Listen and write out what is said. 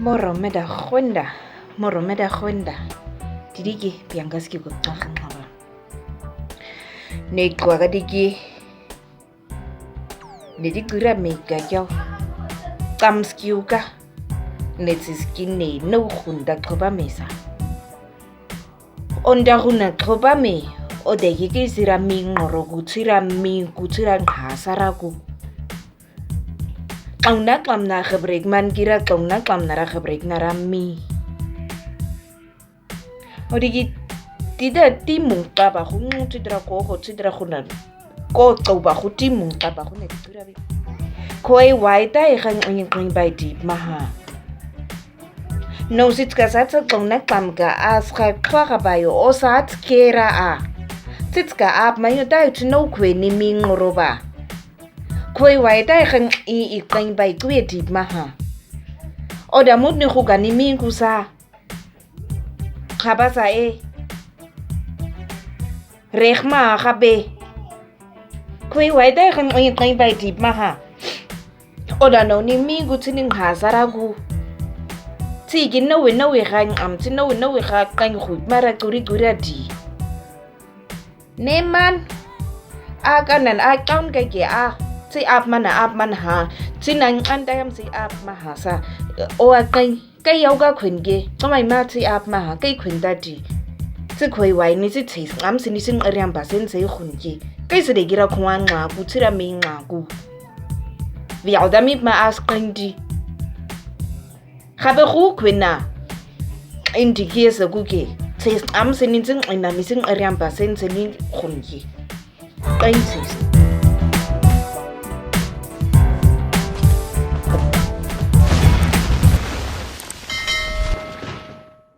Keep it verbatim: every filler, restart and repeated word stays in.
Moro meda kwenda, moro meda kwenda. Tidiki piangaski kutsakin haba. Ne kwaka diki. Ne di kura me kayao. Tsamskiuka. Ne tsiskine no hunda koba mesa. Onda huna koba me. Ode kiki sira mi ngoro kutsira mi kutsira ngasara ku. Tlauna tlamna hebrek man kira tlauna tlamna ra hebrek na ra mi. Odiki tida timung taba hu ngu titra koko titra huna. Ko tsoba hu timung taba huna titra bi. Koi waita e han in kring bai dip maha. No sitska satsa tlauna tlamka aska kwaka bayo o sat kera a. Sitska ap mayo tai tino kwe ni mi ngoroba. Kwe wai tai khang i i keng bai kwe dip maha. Oda mut ni khuka ni mingu sa. Khabasa e. Rehma khabe. Kwe wai tai khang i keng bai dip maha. Oda no ni mingu tini ngasara gu. Tiki no we no we khang am tini no we no we khang keng hu mara kuri kuri di. Neman. A kanan a kaun keke a. Ti ap mana ap man ha. Ti nan an tayam ti ap maha sa. O a kai. Kai yau ka kwen ke. Kamai ma ti ap maha. Kai kwen tati. Ti koi wai ni ti tis. Am si ni sin ariam ba sen se khun ke. Kai si de kira kuan ngaku. Tira mi ngaku. Viau da mi ma as kwen di. Khabe khu kwena. Indi kiese kuke. Tses am senin tsin ina misin ariamba sen senin khunki. Kain tses.